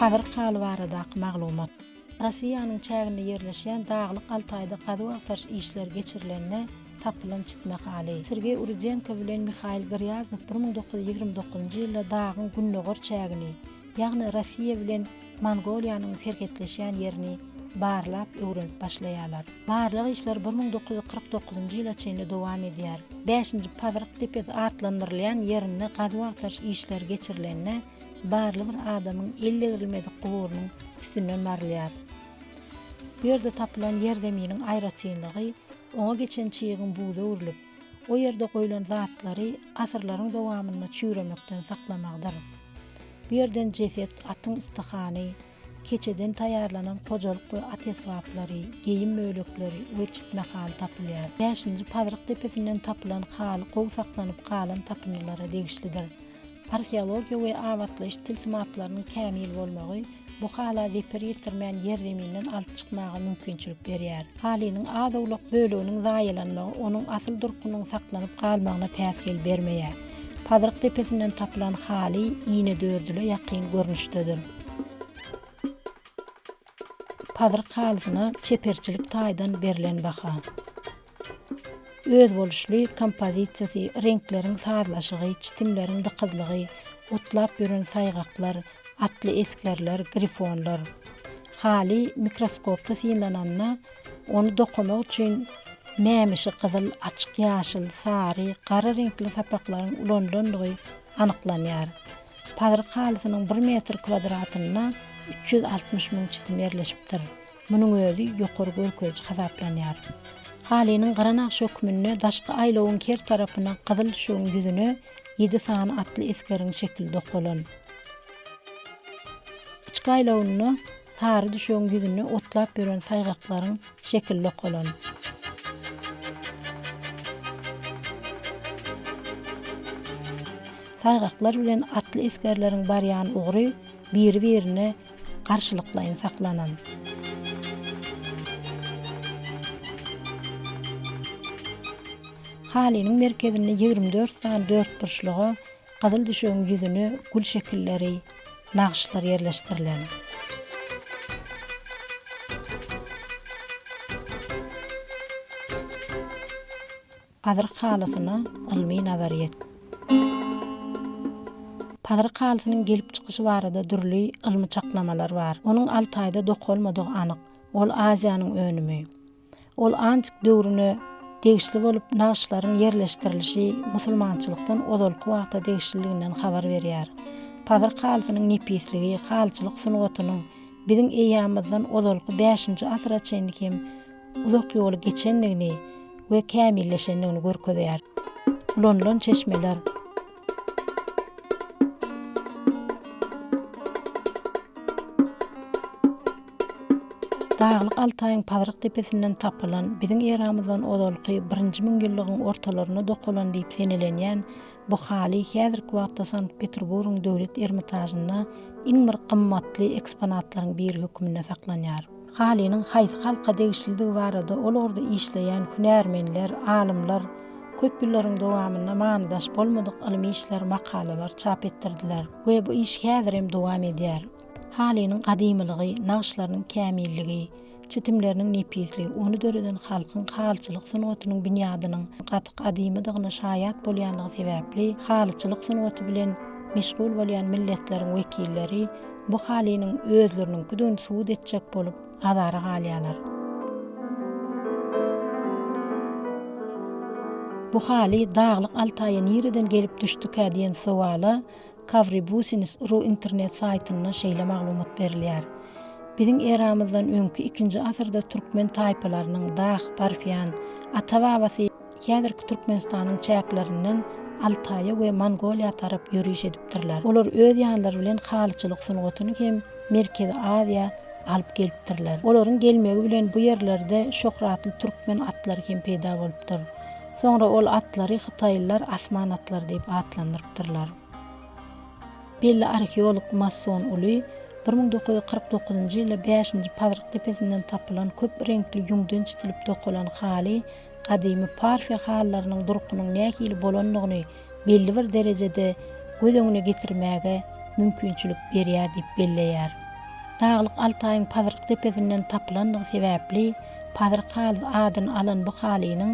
Pazyryk haly baradaky maglumat. Rossiýanyň çäginde ýerleşýän Daglyk Altaýda gazuw-agtaryş işleri geçirilende tapylan çitme haly. Sergeý Urudenko bilen Mihail Grýaznow 1929-njy ýylda dagyň gündogar çägini, ýagny Rossiýa bilen Mongoliýanyň serhetleşýän ýerini barlap, öwrenip başlaýarlar. Barlag işleri 1949-njy ýyla çenli dowam edýär. Bäşinji Pazyryk depesi atlandyrylýan ýerinde gazuw-agtaryş işleri geçirilende, barly bir adamyň el degrilmedik guburynyň üstünden barylýar. Bu ýerde tapylan ýerzeminiň aýratynlygy oňa geçen çygyň buza öwrülip, o ýerde goýlan zatlary asyrlaryň dowamynda çüýremekden saklamagydyr. Bu ýerden jeset, atyň ystyhany, keçeden taýýarlanan hojalyk we at esbaplary, geýim bölekleri we çitme haly tapylýar. Bäşinji Pazyryk depesinden tapylan haly gowy saklanyp galan tapyndylara degişlidir. Arheologiýa we abatlaýyş tilsimatlarynyň kämil bolmagy bu hala zeper ýetirmän ýerzeminden alyp çykmaga mümkinçilik berýär. Halynyň az-owlak böleginiň zaýalanmagy onuň asyl durkunyň saklanyp galmagyna päsgel bermeýär. Pazyryk depesinden tapylan haly inedördüle ýakyn görnüşdedir. Pazyryk halysyna çeperçilik taýdan berlen baha. Özboluşly kompozisiýasy, reňkleriň sazlaşygy, çitimleriň dykyzlygy, otlap ýören saýgaklar, atly esgerler, grifonlar. Haly mikroskopda synlananda, ony dokamak üçin mämişi gyzyl, açyk ýaşyl, sary, gara reňkli sapaklaryň ulanylandygy anyklanýar. Pazyryk halysynyň bir metr kwadratynda 360 müň çitim ýerleşipdir. Munuň özi ýokary görkeziji hasaplanýar. Halynyň gyra nagşy hökmünde daşky aýlawyň her tarapyna gyzyl düşegiň ýüzüne ýedi sany atly esgeriň şekili dokalan. Içki aýlawynda sary düşegiň ýüzünde otlap ýören saýgaklaryň şekili dokalan. Saýgaklar bilen atly esgerleriň barýan ugry biri-birine garşylyklaýyn saklanan. Halynyň merkezinde 24 sany dörtburçluga gyzyl düşegiň ýüzüne gül şekilleri, nagyşlar ýerleşdirilen. Pazyryk halysyna ylmy nazaryýet. Pazyryk halysynyň gelip çykyşy barada dürli ylmy çaklamalar bar. Onuň Altaýda dokalmadygy anyk. Ol Aziýanyň önümi. Ol antik döwrüne degişli bolup, nagyşlaryň ýerleşdirilişi musulmançylykdan ozalky wagta degişliliginden habar berýär. Pazyryk halysynyň nepisligi halyçylyk sungatynyň biziň eýýamymyzdan ozalky bäşinji asyra çenli hem uzak ýoly geçendigini we kämilleşendigini görkezýär. Ulanylan çeşmeler. Daglyk Altaýyň Pazyryk depesinden tapylan, biziň eramyzdan ozalky birinji müňýyllygyň ortalarynda dokalan diýip senelenýän bu haly häzirki wagtda Sankt-Peterburgyň Döwlet Ermitažynda iň bir gymmatly eksponatlaryň biri hökmünde saklanýar. Halynyň haýsy halka degişlidigi barada ol ugurda işleýän hünärmenler, alymlar köp ýyllaryň dowamynda manydaş bolmadyk ylmy işler, makalalar çap etdirdiler we bu iş häzirem dowam edýär. Halynyň gadymylygy, nagyşlarynyň kämilligi, çitimleriniň nepisligi ony döreden halkyň halyçylyk sungatynyň binýadynyň gaty gadymydygyna şaýat bolýanlygy sebäpli halyçylyk sungaty bilen meşgul bolýan milletleriň wekilleri bu halynyň özleriniňkidigini subut etjek bolup azara galýarlar. Bu haly Daglyk Altaýa nireden gelip düşdükä diýen sowala Kawribusins ru internet saýtynda şeýle maglumat berilýär. Biziň eramyzdan öňki ikinji asyrda türkmen taýpalarynyň, dah, parfiýan, ata-babasy häzirki Türkmenistanyň çäklerinden Altaýa we Mongoliýa tarap ýöriş edipdirler. Olar öz ýanlary bilen halyçylyk sungatyny hem Merkezi Aziýa alyp gelipdirler. Olaryň gelmegi bilen bu ýerlerde şöhratly türkmen atlary hem peýda bolupdyr. Soňra ol atlary hytaýlylar asman atlary diýip atlandyrypdyrlar. Belli arheolog Masson Uly 1949-njy ýylda bäşinji Pazyryk depesinden tapylan köp reňkli ýüňden çitilip dokalan haly gadymy parfiýa halylarynyň durkunyň nähili bolandygyny belli bir derejede göz öňüne getirmäge mümkinçilik berýär diýip belleýär. Daglyk Altaýyň Pazyryk depesinden tapylandygy sebäpli Pazyryk halysy adyny alan bu halynyň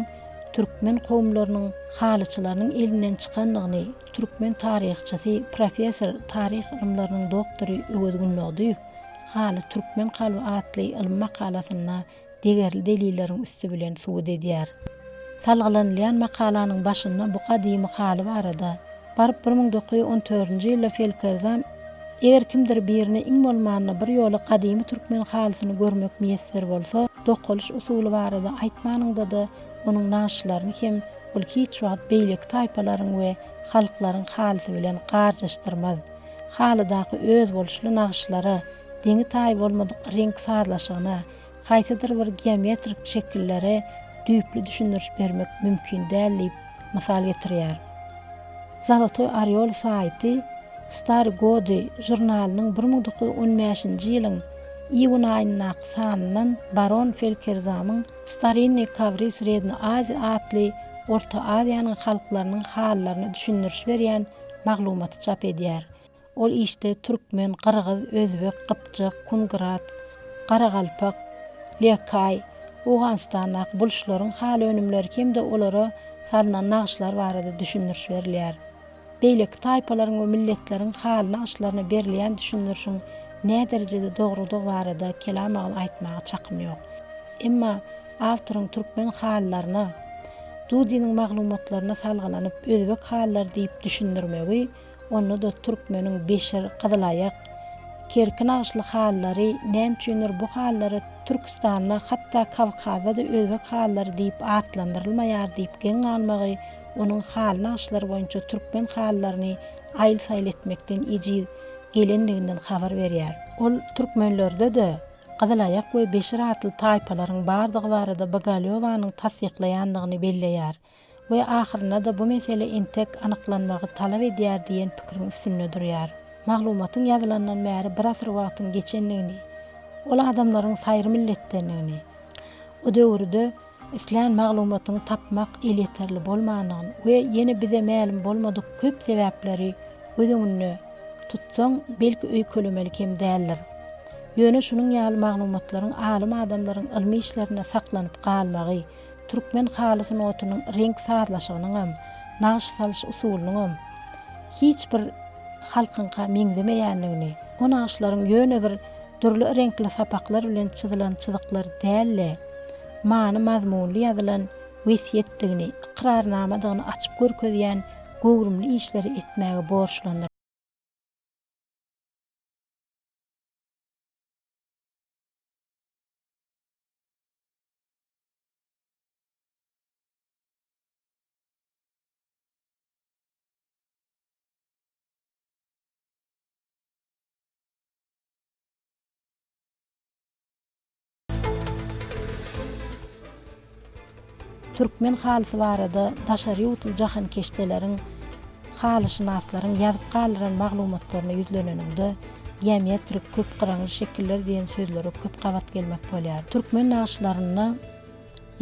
türkmen kowumlarynyň halyçylarynyň elinden çykandygyny türkmen taryhçysy, professor, taryh ylymlarynyň doktory Öwez Gündogdyýew Haly türkmen kalby atly ylmy makalasynda degerli delilleriň üsti bilen subut edýär. Salgylanylýan makalanyň başynda bu gadymy haly barada, Baryp 1914-nji ýylda Felkerzam Eger kimdir birine iň bolmanda bir ýola gadymy türkmen halysyny görmek miýesser bolsa, dokalyş usuly barada aýtmanyňda-da onuň nagyşlaryny hem ol hiç wagt beýleki taýpalaryň we halklaryň halysy bilen garjaşdyrmaz. Halydaky özboluşly nagyşlara, deňi-taýy bolmadyk reňk sazlaşygyna, haýsydyr bir geometrik şekillere düýpli düşündiriş bermek mümkin däl diýip mysal getirýär. Zolotoý Orýol saýty Stary gody žurnalynyň 1915-nji ýylyň iýun aýyndaky sanyndan baron Felkerzamyň Starinnyý kovry Sredney Aziýa atly Orta Aziýanyň halklarynyň halylaryna düşündiriş berýän maglumaty çap edýär. Ol işde türkmen, gyrgyz, özbek, gypjak, kungrat, garagalpak, lekaý, Owganystandaky buluşlaryň haly önümleri hem-de olara salnan nagyşlar barada düşündiriş berilýär. Beýleki taýpalaryň we milletleriň haly nagyşlaryna berilýän düşündirişiň näderejede dogrudygy barada kelam agyz aýtmaga çakym ýok. Emma awtoryň türkmen halylaryna Dudiniň maglumatlaryna salgylanyp özbek halylary diýip düşündirmegi Onda-da türkmeniň beşir, gyzylaýak, kerki nagyşly halylary näme üçindir bu halylara Türküstanda, hatda Kawkazda-da özbek halylary diýip atlandyrylmaýar diýip geň galmagy onuň haly nagyşlary boýunça türkmen halylaryny aýyl-saýyl etmekden ejiz gelenliginden habar berýär. Ol türkmenlerde-de gyzylaýak we beşir atly taýpalaryň bardygy barada Bogalýowanyň tassyklaýandygyny belleýär. We ahyrynda-da bu mesele entek anyklanmagy talap edýär diýen pikiriň üstünde durýar. Maglumatyň ýazylandan bäri bir asyr wagtyň geçendigini, ol adamlaryň saýry milletdendigini, o döwürde islän maglumatyňy tapmak elýeterli bolmandygyny we ýene bize mälim bolmadyk köp sebäpleri göz öňünde tutsaň, belki öýkelemeli kem däldir. Ýöne şunuň ýaly maglumatlaryň alym adamlaryň ylmy işlerinde saklanyp galmagy, Türkmen haly sungatynyň reňk sazlaşygynyňam, nagyş salyş usulynyňam hiç bir halkyňka meňzemeýändigini, o nagyşlaryň ýöne bir dürli reňkli sapaklar bilen çyzylan çyzyklar däl-de, many-mazmunly ýazylan wesýetdigini, ykrarnamadygyny açyp görkezýän göwrümli işleri etmäge borçlandyrýar. Türkmen halysy barada daşary ýurtly jahankeşdeleriň, halyşynaslaryň ýazyp galdyran maglumatlaryna ýüzleneniňde, geometrik, köpgyraňly şekiller diýen sözlere köp gabat gelmek bolýar. Türkmen nagyşlarynda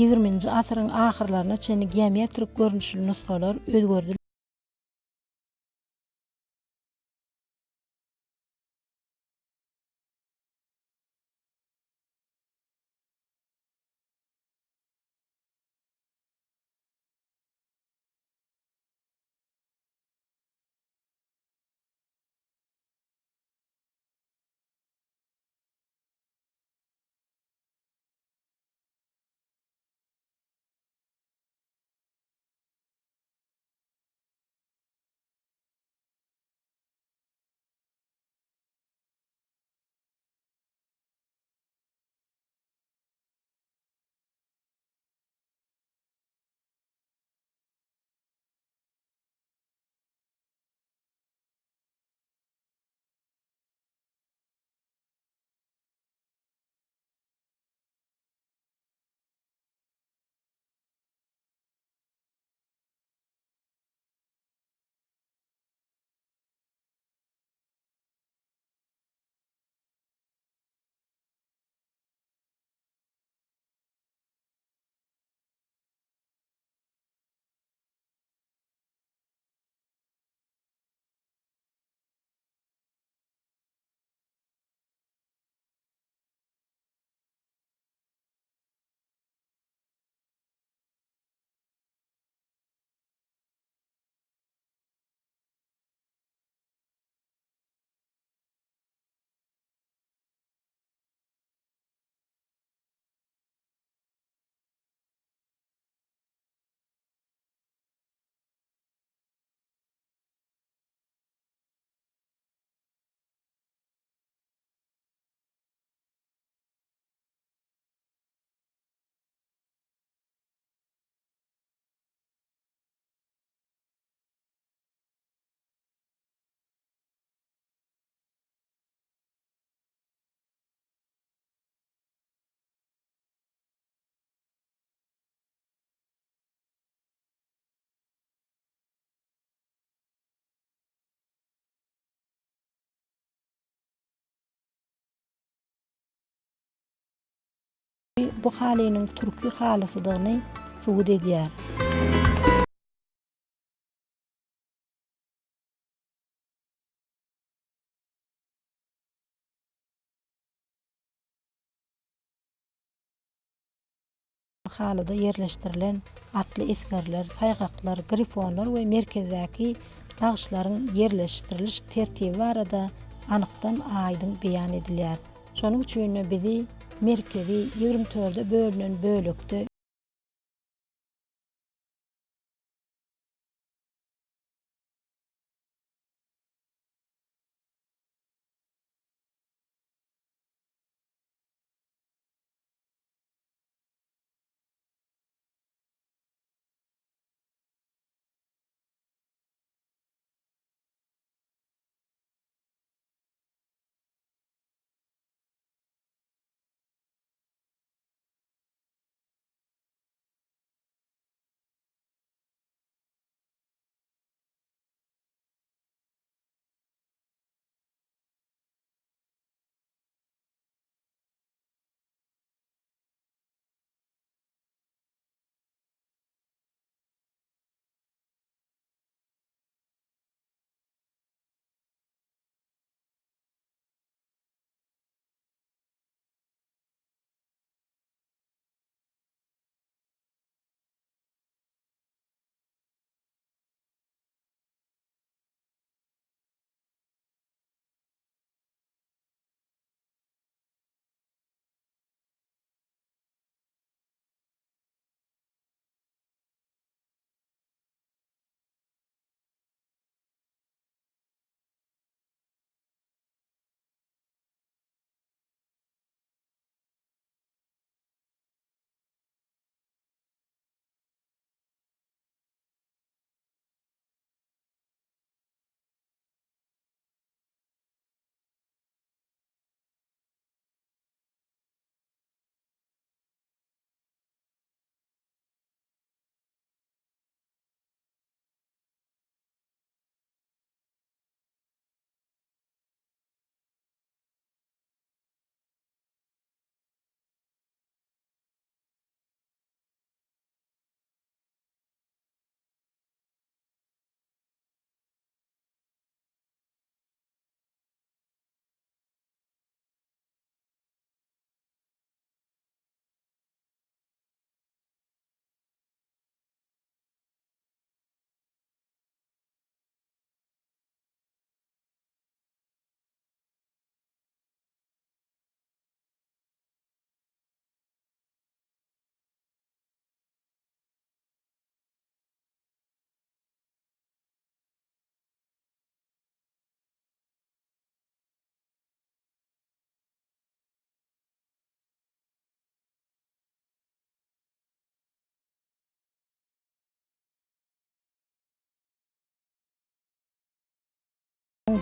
ýigriminji asyryň ahyrlaryna çenli geometrik görnüşli nusgalar özgerdil. bu halynyň türki halysydygyny subut edýär. Halyda ýerleşdirilen atly esgerler, saýgaklar, grifonlar we merkezdäki nagyşlaryň ýerleşdiriliş tertibi barada anykdan aýdyň beýan edilýär. Şonuň üçin-de bizi merkezi 20 dörde bölünen bölekde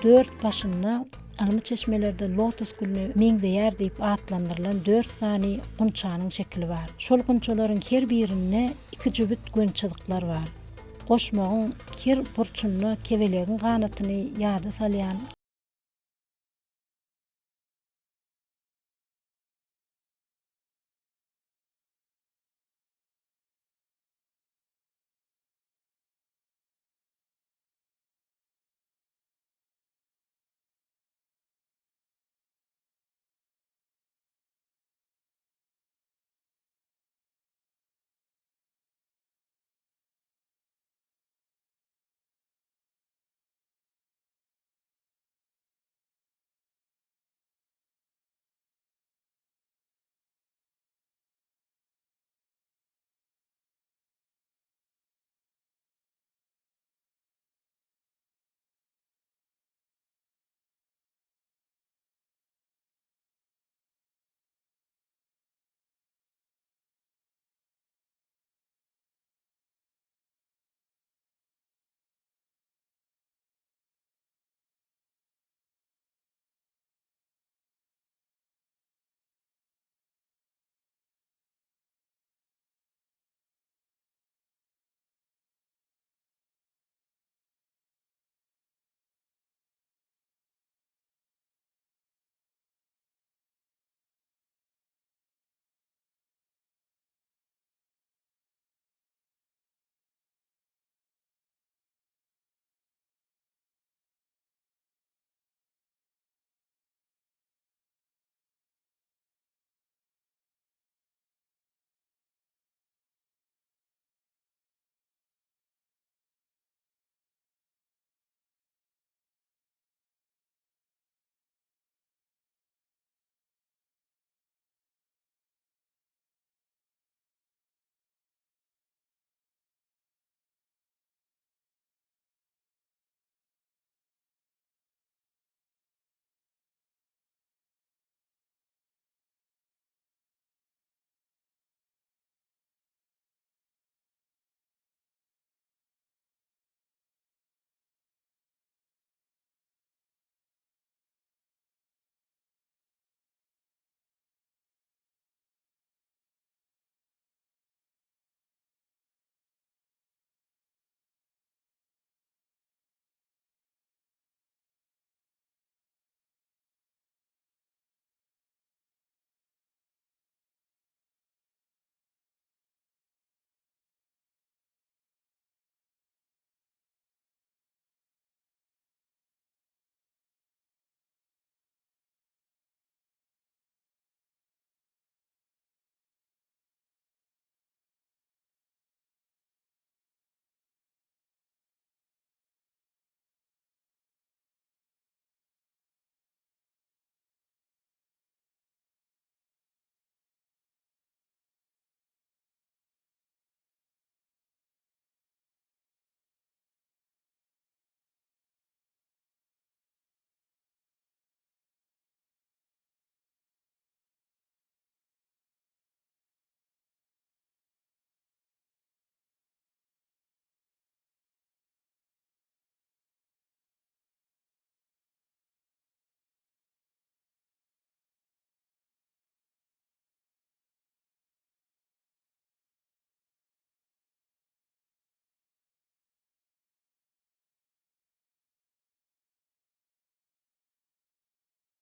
Dört başynda ylmy çeşmelerde lotos gülüne meňzeýär diýip atlandyrylan dört sany gunçanyň şekili bar. Şol gunçalaryň her birinde iki jübüt göni çyzyklar bar. Goşmagyň her burçunda kebelegiň ganatyny ýada salýan.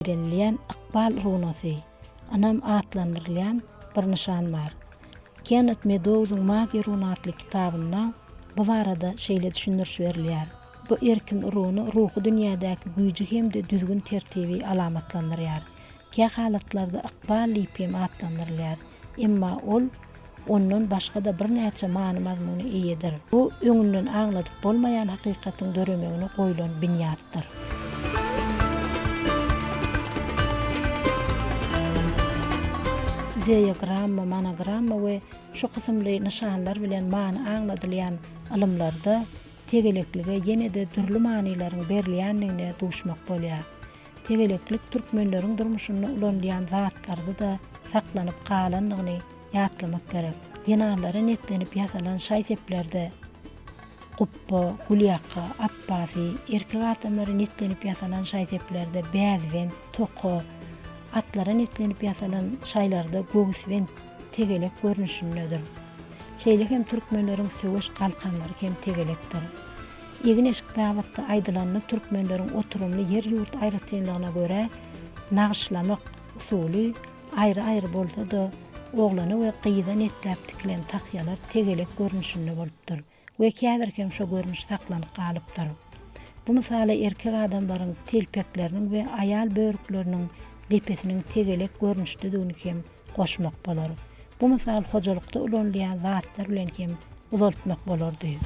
Ýigrenilýän ykbal runasy, ynam atlandyrylýan bir nyşan bar. Kennet Medouzyň Magiýa runy atly kitabynda bu barada şeýle düşündiriş berilýär, Bu erkin runy ruhy dünýädäki güýji hem-de düzgün-tertibi alamatlandyrýar. Kähalatlarda ykbal diýip hem atlandyrylýar. Emma ol ondan başga-da birnäçe many-mazmuna eýedir. Bu öňünden aňladyp bolmaýan hakykatyň döremegine goýlan binýatdyr. Ideogramma, monogramma we şu kysymly nyşanlar bilen many aňladylýan ylymlarda tegeleklige ýene-de dürli manylaryň berilýändigine duşmak bolýar. Tegeleklik türkmenleriň durmuşynda ulanylýan zatlarda-da saklanyp galandygyny ýatlamak gerek. Zenanlara netlenip ýasalan şaý-seplerde gupba, gülýaka, apbasy, erkek adamlara netlenip ýasalan şaý-seplerde bäzbent, toka, atlara netlenip ýasalan şaýlarda göwüsbent tegelek görnüşindedir. Şeýle hem türkmenleriň söweş galkanlary hem tegelekdir. Egin-eşik babatda aýdylanda türkmenleriň oturymly ýer-ýurt aýratynlygyna görä nagyşlamak usuly aýry-aýry bolsa-da, oglana we gyza netläp tikilen tahýalar tegelek görnüşinde bolupdyr we häzir hem şo görnüş saklanyp galypdyr. Bu mysala erkek adamlaryň telpekleriniň we aýal börükleriniň depesiniň tegelek görnüşdedigini hem goşmak bolar. Bu mysal hojalykda ulanylýan zatlar bilen hem uzaltmak bolardy.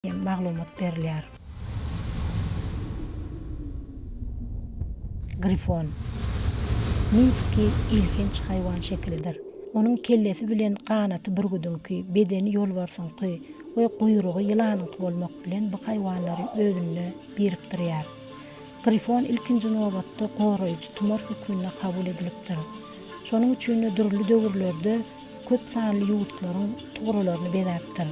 Hem maglumat berilýär. Grifon. Mifiki elhenç haýwan şekilidir. Onuň kellesi bilen ganaty bürgüdiňki, bedeni ýolbarsyňky we guýrugy ýylanyňky bolmak bilen bu haýwanlary özünde birikdirýär. Grifon ilkinji nobatda goraýjy tumar hökmünde kabul edilipdir. Şonuň üçin-de dürli döwürlerde köp sanly ýurtlaryň tugralaryny bezäpdir.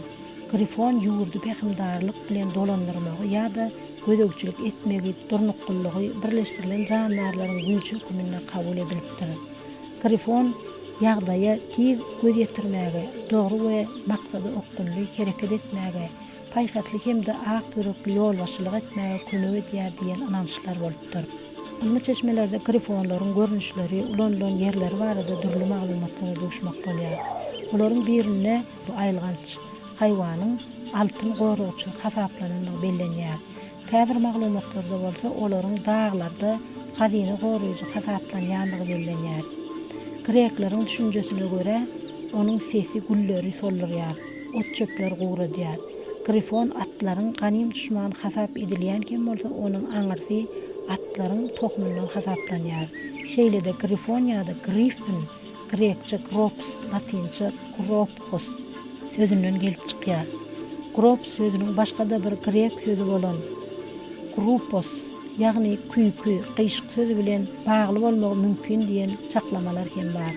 Grifon ýurdy pähimdarlyk bilen dolandyrmagy ýa-da gözegçilik etmegi, durnuklylygy birleşdirilen jandarlaryň güýji höküminde kabul edilipdir. Grifon ýagdaýa tiz göz ýetirmäge, dogry we maksada okgunly hereket etmäge, paýhasly hem-de ak ýürekli ýolbaşçylyk etmäge kömek edýär diýen ynançlar bolupdyr. Ylmy çeşmelerde grifonlaryň görnüşleri, ulanylan ýerleri barada dürli maglumatlara duşmak bolýar. Olaryň birinde bu aýylganç haýwanyň altyn goragçy hasaplanandygy bellenýär. Käbir maglumatlarda bolsa olaryň daglarda hazyna goraýjy hasaplanýandygy bellenýär. Grekleriň düşünjesine görä, onuň sesi gülleri soldurýar, ot-çöpleri guradýar. Grifon atlaryň ganym duşmany hasap edilýän hem bolsa, onuň aňyrsy atlaryň tohumyndan hasaplanýar. Şeýle-de grifon ýa-da griffin grekçe grops, latynça gropus sözünden gelip çykýar. Grops sözüniň başga-da bir grek sözi bolan grupos, ýagny küýki, gyşyk sözi bilen bagly bolmagy mümkin diýen çaklamalar hem bar.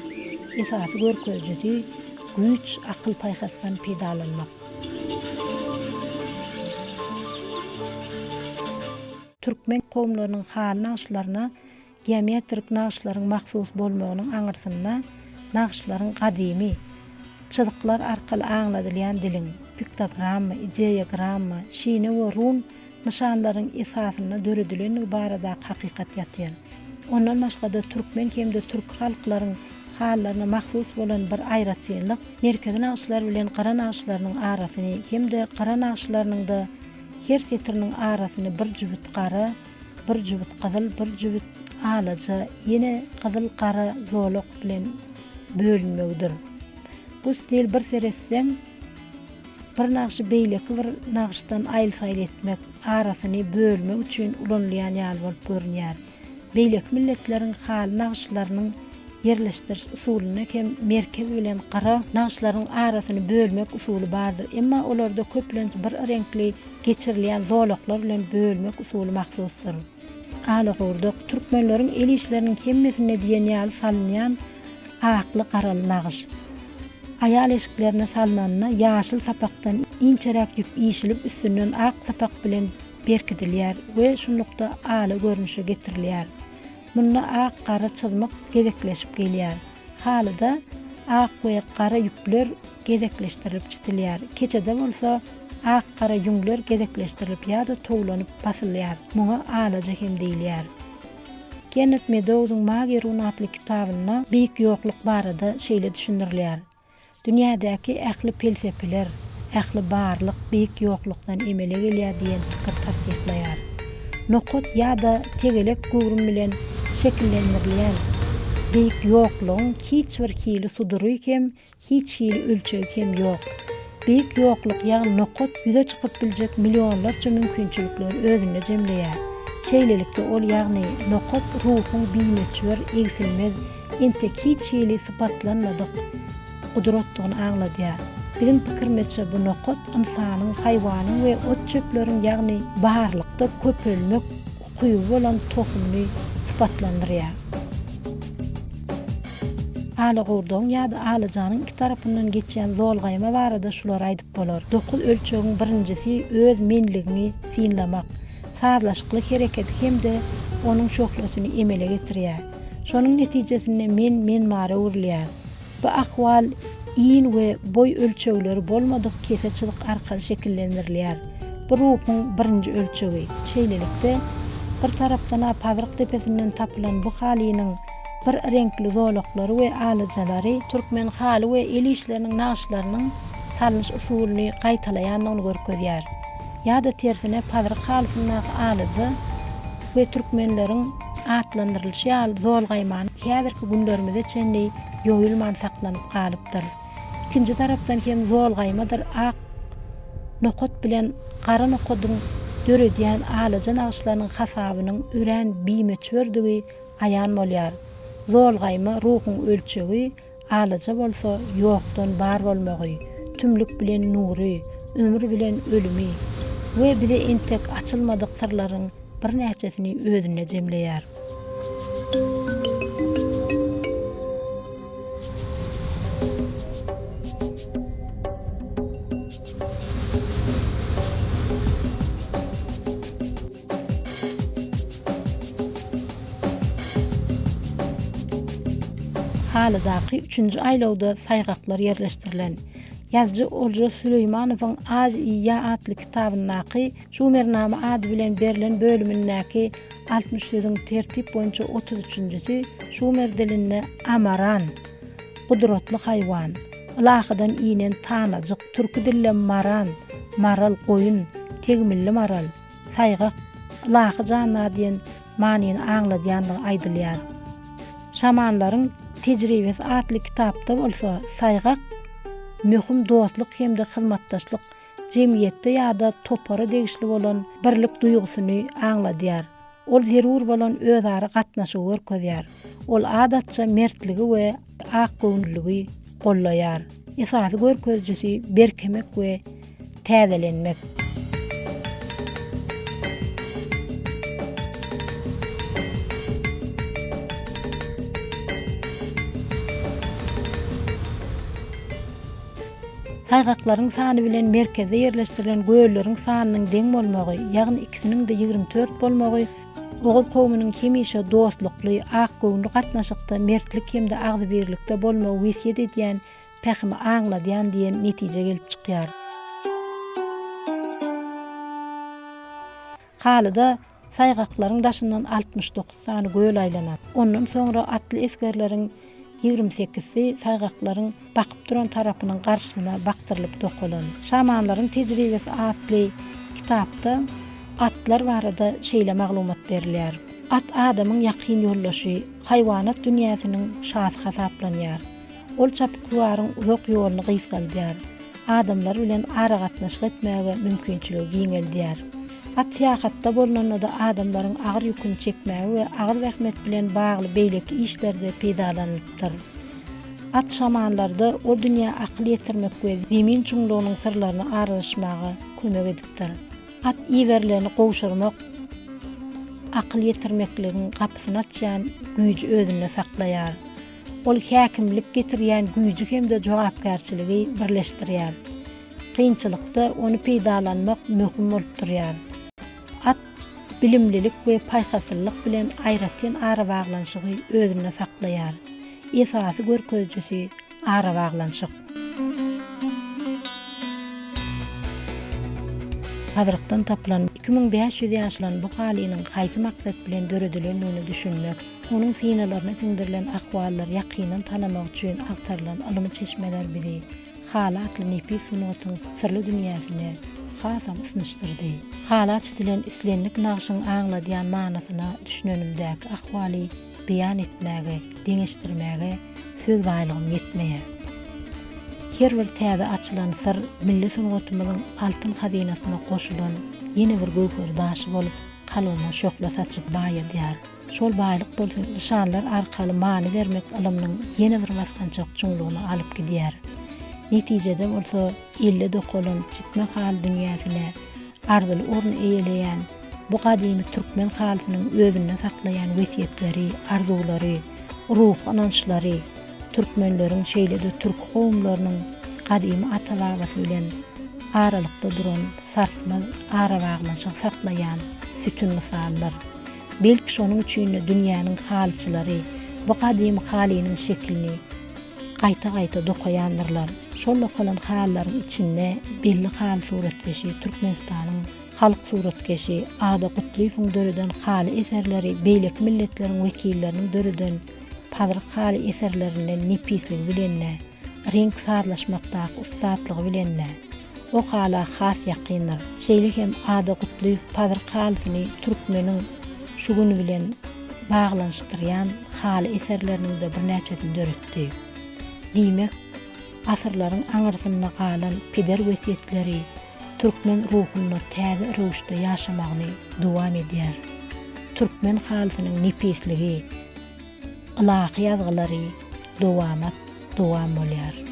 Esasy görkezijisi güýç, akyl-paýhasdan peýdalanmak. Türkmen kowumlarynyň haly nagyşlaryna Geometrik nagyşlaryň mahsus bolmagynyň aňyrsynda nagyşlaryň gadymy, çyzyklar arkaly aňladylýan diliň, piktogramma, ideogramma, şine we run nyşanlarynyň esasynda döredilendigi baradaky hakykat ýatyr. Ondan başga-da türkmen hem-de türki halklaryň halylaryna mahsus bolan bir aýratynlyk merkezi nagyşlar bilen gyra nagyşlarynyň arasyny hem-de gyra nagyşlarynyň-da her setiriniň arasyny bir jübüt gara, Bir jübüt gyzyl, bir jübüt alaja, ýene gyzyl-gara zolak bilen bölünmegidir. Bu stil bir seretseň, bir nagşy beýleki bir nagyşdan aýyl-saýyl etmek, arasyny bölmek üçin ulanylýan ýaly bolup görünýär. Beýleki milletleriň haly nagyşlarynyň ýerleşdiriş usulynda hem merkez bilen gyra nagyşlaryň arasyny bölmek usuly bardyr, emma olarda köplenç bir reňkli geçirilýän zolaklar bilen bölmek usuly mahsusdyr. Alagowurdak, türkmenleriň el işleriniň hemmesinde diýen ýaly salynýan akly-garaly nagyş. Aýal eşiklerine salnanda ýaşyl sapakdan inçeräk ýüp işilip üstünden ak sapak bilen berkidilýär we şunlukda ala görnüşe getirilýär. Munda ak-gara çyzmyk gezekleşip gelýär. Halyda ak we gara ýüpler gezekleşdirilip çitilýär. Keçede bolsa ak-gara ýüňler gezekleşdirilip ýa-da towlanyp basylýar. Muňa alaja hem diýilýär. Kennet Medouzyň Magiýa run atly kitabynda Beýik Ýokluk barada şeýle düşündirilýär, Dünýädäki ähli pelsepeler, ähli barlyk Beýik Ýoklukdan emele gelýär diýen pikir tassyklaýar. Nokat ýa-da tegelek göwrüm bilen şekillendirilýän Beýik Ýoklugyň hiç bir hili sudury hem Hiç hili ölçegi hem ýok. Beýik ýokluk, ýagny nokat ýüze çykyp biljek millionlarça mümkinçilikleri özünde jemleýär. Şeýlelikde, ol, ýagny nokat ruhuň bimöçber, egsilmez, entek hiç hili sypatlanmadyk gudratdygyny aňladýar. Biziň pikirimizçe, bu nokat ynsanyň, haýwanyň we ot-çöpleriň, ýagny barlykda köpelmek ukyby bolan tohumyny sypatlandyrýar. Alagurdagyň ýa-da alajanyň iki tarapyndan geçýän zolgaýma barada şulary aýdyp bolar. Dokuz ölçegiň birinjisi öz menligiňi synlamak, sazlaşykly hereketi hem-de onuň şöhlesini emele getirýär. Şonuň netijesinde men men-bara öwrülýär. Bu ahwal in we boý ölçegleri bolmadyk kese çyzyk arkaly şekillendirilýär. Bu ruhuň birinji ölçegi. Şeýlelikde, bir tarapdan-a Pazyryk depesinden tapylan bu halynyň bir reňkli zolaklary we alajalary türkmen haly we el işleriniň nagyşlarynyň salnyş usulyny gaýtalaýandygyny görkezýär. Ýa-da tersine Pazyryk halysyndaky alaja we türkmenleriň atlandyrylyşy ýaly zolgaýmany häzirki günlerimize çenli ýoýulman saklanyp galypdyr. Ikinji tarapdan hem zolgaýmadyr ak. Nokat bilen gara nokadyň döredýän alaja nagyşlarynyň hasabynyň örän bimöçberdigi aýan bolýar. Zolgaýma ruhuň ölçegi, alaja bolsa ýokdan bar bolmagy, tümlük bilen nury, ömür bilen ölümi we bize entek açylmadyk syrlaryň birnäçesini özünde jemleýär. Halydaky üçünji aýlawda saýgaklar ýerleşdirilen. Ýazyjy Oljas Süleýmanowyň Az i ýa atly kitabyndaky Şumernama ady bilen berlen bölümindäki 60 sözüň tertip boýunça otuz üçünjisi şumer dilinde amaran, gudratly haýwan, ylahydan inen tanajyk, türki dilde maran, maral, goýun, tegmilli maral, saýgak, ylahy jandar diýen manyny aňladýandygy aýdylýar. Şamanlaryň tejribesi atly kitapda bolsa saýgak möhüm dostluk hem-de hyzmatdaşlyk, jemgyýetde ýa-da topara degişli bolan birlik duýgusyny aňladýar. Ol zerur bolan özara gatnaşygy görkezýär. Ol adatça mertligi we akgöwünliligi gollaýar. Esasy görkezijisi berkemek we täzelenmek. Saýgaklaryň sany bilen merkezde ýerleşdirilen gölleriň sanynyň deň bolmagy, ýagny ikisiniň-de 24 bolmagy oguz kowumynyň hemişe dostlukly, akgöwünli gatnaşykda, mertlik hem-de agzybirlikde bolmagy wesýet edýän pähimi aňladýan diýen netije gelip çykýar. Halyda saýgaklaryň daşyndan 69 sany göl aýlanar. Ondan soňra atly esgerleriň ýigrimi sekizsi saýgaklaryň bakyp duran tarapynyň garşysyna bakdyrylyp dokalan. Şamanlaryň tejribesi atly kitapda atlar barada şeýle maglumat berilýär. At adamyň ýakyn ýoldaşy, haýwanat dünýäsiniň şasy hasaplanýar. Ol çapyksuwaryň uzak ýoluny gysgaldýar, adamlar bilen aragatnaşyk etmäge mümkinçiligi giňeldýär. At syýahatda bolnanda-da adamlaryň agyr ýüküni çekmäge we agyr zähmet bilen bagly beýleki işlerde peýdalanylypdyr. At şamanlarda o dünýä akyl ýetirmek we zemin çuňlugynyň syrlaryna aralaşmaga kömek edipdir. At iberileni gowşurmak akyl ýetirmekligiň gapysyny açýan güýji özünde saklaýar. Ol häkimlik getirýän güýji hem-de jogapkärçiligi birleşdirýär. Kynçylykda ony peýdalanmak möhüm bolup durýar. At bilimlilik we paýhaslylyk bilen aýratyn arabaglanyşygy özünde saklaýar. Esasy görkezijisi arabaglanyşyk. Gazrykdan tapylan 2500 ýaşlan bu halynyň haýsy maksat bilen döredilendigine düşünmek, onuň synalaryna siňdirilen ahwallary ýakyndan tanamak üçin agtarylan ylmy çeşmeler bizi haly atly nepis sungatyň syrly dünýäsine hasam ysnyşdyrdy. Hala çitilen islendik nagşyň aňladýan manysyna düşünenimdäki ahwaly beýan etmäge, deňeşdirmäge söz baýlygym ýetmeýär. Her bir täze açylan syr milli sungatymyzyň altyn hazynasyna goşulan ýene bir göwher daşy bolup, kalbyma şöhle saçyp baýadýar. Şol baýlyk bolsa nyşanlar arkaly many bermek ylymynyň ýene bir basgançak çuňlugyna alyp gidýär. Netijede bolsa elde dokalan çitme haly dünýäsine arzyly orun eýeleýän bu gadymy türkmen halysynyň özünde saklaýan wesýetleri, arzuwlary, ruhy ynançlary türkmenleriň şeýle-de türki kowumlarynyň gadymy ata-babasy bilen aralykda duran sarsmaz arabaglanyşygy saklaýan sütün mysaldyr. Belki şonuň üçin-de dünýäniň halyçylary bu gadymy halynyň şekilini gaýta-gaýta dokaýandyrlar. Şol dokalan halylaryň içinde belli haly suratkeşi Türkmenistanyň halk suratkeşi Ada Gutlyýewiň döreden haly eserleri beýleki milletleriň wekilleriniň döreden pazryk haly eserlerinden nepisligi bilen-de, reňk sazlaşmakdaky ussatlygy bilen-de, o hala has ýakyndyr. Şeýle hem Ada Gutlyýew pazryk halysyny türkmeniň şu güni bilen baglanyşdyrýan haly eserleriniň-de birnäçesini döretdi. Diýmek, asyrlaryň aňyrsynda galan peder wesýetleri. Türkmen ruhunda täze röwüşde ýaşamagyny dowam edýär. Türkmen halysynyň nepisligi, ylahy ýazgylary dowamat dowam bolýar.